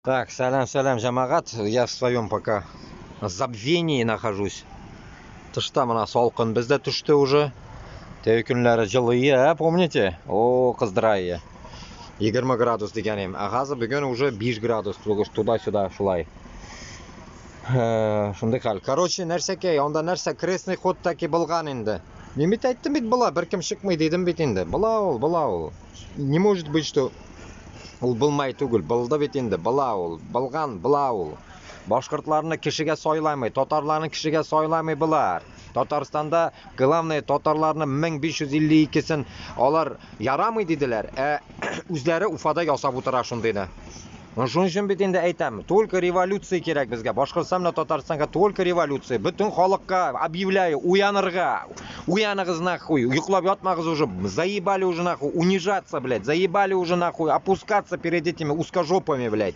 Так, сәлам, сәлам, җәмәгать. Я в своем пока забвении нахожусь. Тышта менә салкын бездә төште уже. Теге көннәре җылы, ә, помните? О, кыздыра. 20 градус дигән идем. Ә хәзер бүген уже 5 градус, туда-сюда шулай. Шундый хәл. Короче, нәрсәкәй, анда нәрсә крестный ход таки булган инде. Мин бит әйттем бит, була, беркем чыкмый дидем бит инде. Була ул, була ул. Не может быть, что ул булмай түгел, булды бит инде, була ул, булган, була ул. Башкортларны кешегә сайламый, татарларны кешегә сайламый булар. Татарстанда главное татарларны 1552-сен алар ярамый диделәр, ә үзләре Уфада ясап утыра шундыйны. Шуның өчен бит инде әйтәм, только революция кирәк безгә. Башкортстан белән Татарстанга только революция. Бөтен халыкка объявляю, уянырга. Уяныгыз нахуй, йоклап ятмагыз уже, заебали уже нахуй, унижаться, блядь, заебали уже нахуй, опускаться перед этими узкожопами, блядь.